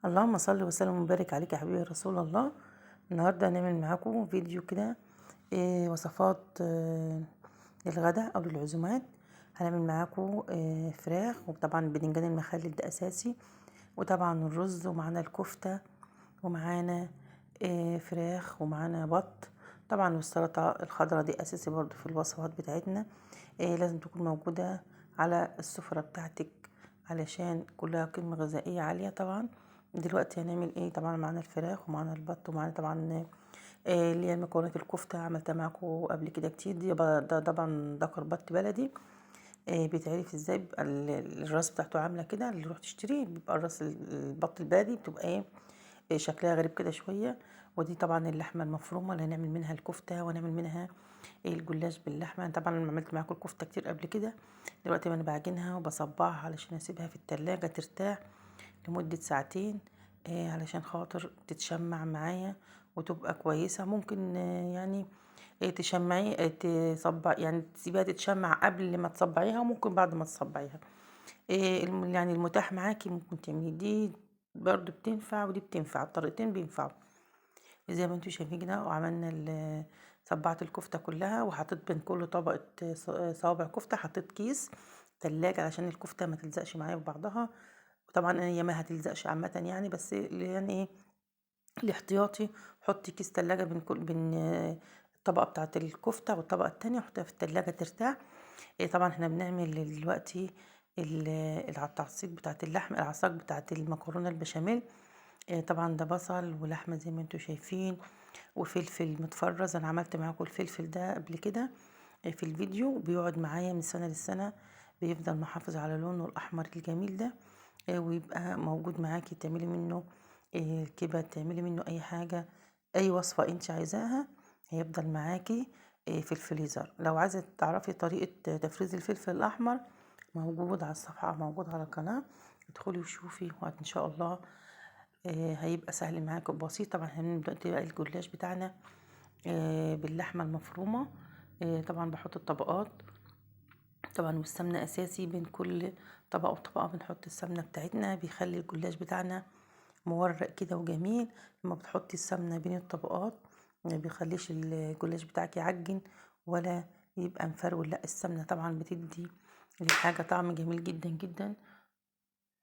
اللهم صل وسلم وبارك عليك يا حبيبي رسول الله. النهارده هنعمل معاكم فيديو كده وصفات للغداء او للعزومات. هنعمل معاكم فراخ، وطبعا البدنجان المخلل ده اساسي، وطبعا الرز، ومعانا الكفتة، ومعانا فراخ، ومعانا بط طبعا، والسلطة الخضراء دي اساسي برضو في الوصفات بتاعتنا. لازم تكون موجودة على السفرة بتاعتك علشان كلها قيمة غذائية عالية. طبعا دلوقتي هنعمل ايه؟ طبعا معانا الفراخ ومعانا البط ومعانا طبعا اللي هي مكونات الكفتة، عملتها معاكم قبل كده كتير. دي ده طبعا دكر بط بلدي. بيتعرف ازاي؟ بيبقى الراس بتاعته عامله كده، اللي تروح تشتريه بيبقى الراس البط البلدي بتبقى ايه، شكلها غريب كده شوية. ودي طبعا اللحمة المفرومه اللي هنعمل منها الكفتة ونعمل منها الجلاش باللحمه. طبعا انا عملت معاكم الكفتة كتير قبل كده. دلوقتي انا بعجنها وبصبعها علشان اسيبها في التلاجة ترتاح لمدة ساعتين، علشان خاطر تتشمع معايا وتبقى كويسة. ممكن يعني تشمعي، تصبع، يعني تسيبيها تتشمع قبل ما تصبعيها، وممكن بعد ما تصبعيها. يعني المتاح معاكي ممكن تعملي دي برضو بتنفع ودي بتنفع، الطريقتين بينفعوا زي ما انتوا شايفين كده. وعملنا صبعت الكفتة كلها، وحطيت بين كل طبقه صوابع كفته حطيت كيس تلاجة علشان الكفتة ما تلزقش معايا في بعضها. وطبعا هي ما هتلزقش عامة يعني، بس يعني ايه الاحتياطي حطي كيس تلاجة بين كل بين الطبقة بتاعه الكفتة والطبقة التانية، وحطيها في التلاجة ترتاح. طبعا احنا بنعمل دلوقتي التعصيج بتاعه اللحم، العصاج بتاعه المكرونه البشاميل. طبعا ده بصل ولحمه زي ما انتوا شايفين، وفلفل متفرز. انا عملت معاكم الفلفل ده قبل كده في الفيديو، بيقعد معايا من سنة للسنة، بيفضل محافظ على لونه الاحمر الجميل ده، ويبقى موجود معاكي تعملي منه كبد، تعملي منه اي حاجة، اي وصفه انت عايزاها هيفضل معاكي في الفريزر. لو عايزه تعرفي طريقه تفريز الفلفل الاحمر موجود على الصفحة، موجود على القناة، ادخلي وشوفي، وان شاء الله هيبقى سهل معاك وبسيط. طبعا هنبدا بقى الجلاش بتاعنا باللحمه المفرومه. طبعا بحط الطبقات طبعا، والسمنه اساسي بين كل طبقه وطبقه بنحط السمنة بتاعتنا، بيخلي الجلاش بتاعنا مورق كده وجميل. لما بتحطي السمنة بين الطبقات ما بيخليش الجلاش بتاعك يعجن ولا يبقى مفرول، لا السمنة طبعا بتدي للحاجة طعم جميل جدا جدا،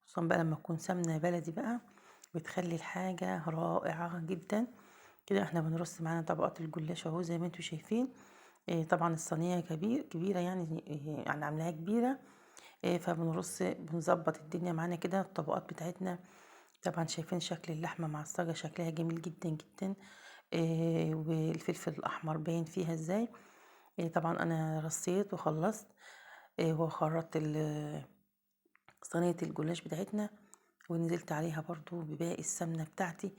خصوصا بقى لما تكون سمنه بلدي بقى بتخلي الحاجة رائعة جدا. كده احنا بنرص معانا طبقات الجلاش اهو زي ما انتم شايفين. طبعا الصينية كبيرة يعني، يعني عاملاها كبيرة، فبنرص بنظبط الدنيا معانا كده الطبقات بتاعتنا. طبعا شايفين شكل اللحمة معصجه شكلها جميل جدا جدا، والفلفل الاحمر باين فيها ازاي. طبعا انا رصيت وخلصت، وخرطت صينية الجلاش بتاعتنا، ونزلت عليها برضو بباقي السمنة بتاعتي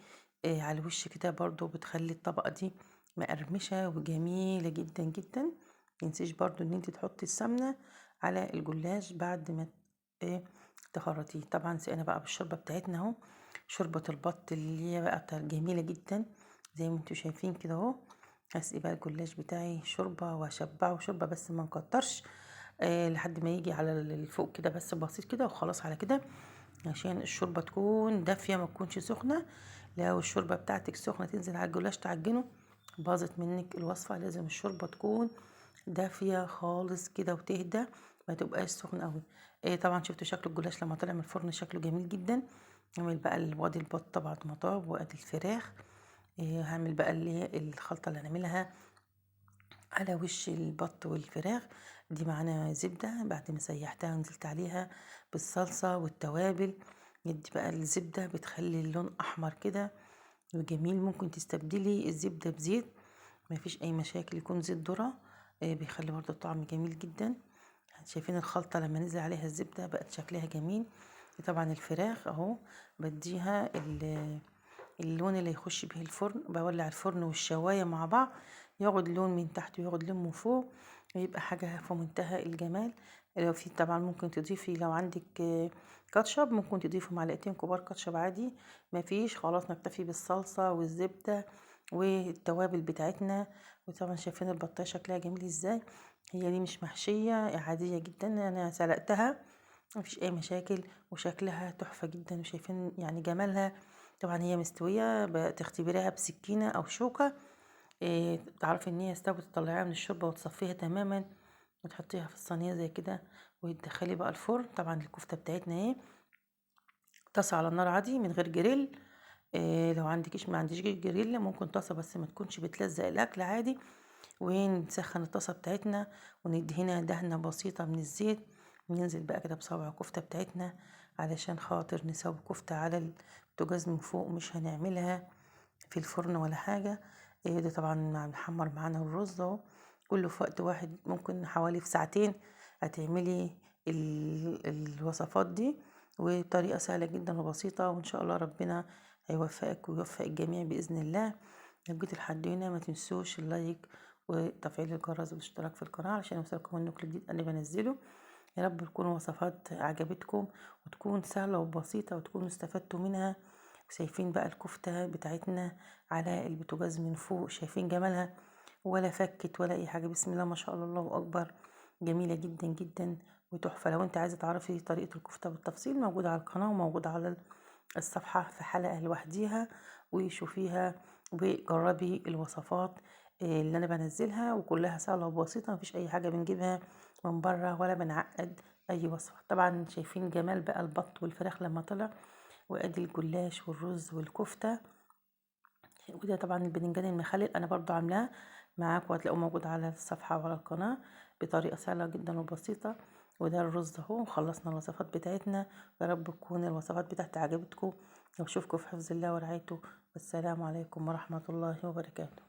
على الوش كده، برضو بتخلي الطبقة دي مقرمشه وجميلة جدا جدا. متنسيش برضو ان انت تحطي السمنة على الجلاش بعد ما تخرطيه. طبعا سقينا بقى بالشوربه بتاعتنا اهو، شوربة البط اللي هي بقى جميلة جدا زي ما انتوا شايفين كده اهو. هسقي بقى الجلاش بتاعي شوربة واشبعه شوربة، بس ما نكترش، لحد ما يجي على الفوق كده بس بسيط كده وخلاص على كده، عشان الشوربة تكون دافيه ما تكونش سخنة. لو الشوربة بتاعتك سخنة تنزل على الجلاش تعجنه باظت منك الوصفة. لازم الشوربة تكون دافيه خالص كده وتهدى، ما تبقاش سخنة قوي. طبعا شفتوا شكل الجلاش لما طلع من الفرن شكله جميل جدا. هعمل بقى وادي البط بعد ما طاب، وادي الفراخ. هعمل بقى اللي هي الخلطة اللي هنعملها على وش البط والفراخ دي. معانا زبدة بعد ما سيحتها ونزلت عليها بالصلصه والتوابل. ندي بقى الزبدة بتخلي اللون احمر كده وجميل. ممكن تستبدلي الزبدة بزيت، ما فيش اي مشاكل، يكون زيت ذره، بيخلي برضو الطعم جميل جدا. شايفين الخلطة لما نزل عليها الزبدة بقت شكلها جميل. طبعا الفراخ اهو بديها اللون اللي يخش به الفرن، بولع الفرن والشوايه مع بعض، ياخد لون من تحت وياخد لون من فوق، ويبقى حاجة في منتهى الجمال. لو في طبعا ممكن تضيفي لو عندك كاتشب، ممكن تضيفي معلقتين كبار كاتشب عادي. ما فيش خلاص نكتفي بالصلصه والزبده والتوابل بتاعتنا. وطبعا شايفين البطايه شكلها جميل ازاي، هي دي مش محشيه عادية جدا، انا سلقتها مفيش اي مشاكل، وشكلها تحفة جدا، وشايفين يعني جمالها. طبعا هي مستوية، بتختبريها بسكينة او شوكه، تعرفي ان هي استوت، تطلعيها من الشوربة وتصفيها تماما وتحطيها في الصينية زي كده، وتدخلي بقى الفرن. طبعا الكفتة بتاعتنا اهي طاسه على النار عادي من غير جريل، لو عندكيش ما عنديش جريل ممكن طاسه بس ما تكونش بتلزق الاكل عادي. ونسخن الطاسه بتاعتنا وندهنها دهنه بسيطة من الزيت، وننزل بقى كده بصابع الكفتة بتاعتنا علشان خاطر نسوي كفته على البوتاجاز من فوق، مش هنعملها في الفرن ولا حاجة. ده طبعا نحمر معانا الرز اهو، كله في وقت واحد، ممكن حوالي في ساعتين هتعملي الوصفات دي، وبطريقة سهلة جدا وبسيطة، وان شاء الله ربنا هيوفقك ويوفق الجميع باذن الله. لو جيت لحد هنا ما تنسوش ال like وتفعيل الجرس والاشتراك في القناة علشان يوصلكم منه كل جديد انا بنزله. يا رب تكون وصفات عجبتكم وتكون سهلة وبسيطة وتكونوا استفدتوا منها. شايفين بقى الكفتة بتاعتنا على البوتاجاز من فوق، شايفين جمالها، ولا فكت ولا اي حاجة، بسم الله ما شاء الله، الله اكبر، جميلة جدا جدا وتحفه. لو انت عايزه تعرفي طريقه الكفتة بالتفصيل موجودة على القناة وموجودة على الصفحة في حلقة لوحديها، وشوفيها وجربي الوصفات اللي انا بنزلها، وكلها سهلة وبسيطة، مفيش اي حاجة بنجيبها من بره ولا بنعقد اي وصفه. طبعا شايفين جمال بقى البط والفراخ لما طلع، وادي الجلاش والرز والكفته، وده طبعا الباذنجان المخلل انا برضو عاملاه معاكم، وهتلاقوه موجود على الصفحة وعلى القناة بطريقة سهلة جدا وبسيطة. وده الرز اهو، وخلصنا الوصفات بتاعتنا. يا رب تكون الوصفات بتاعتي عجبتكم، واشوفكم في حفظ الله ورعايته، والسلام عليكم ورحمة الله وبركاته.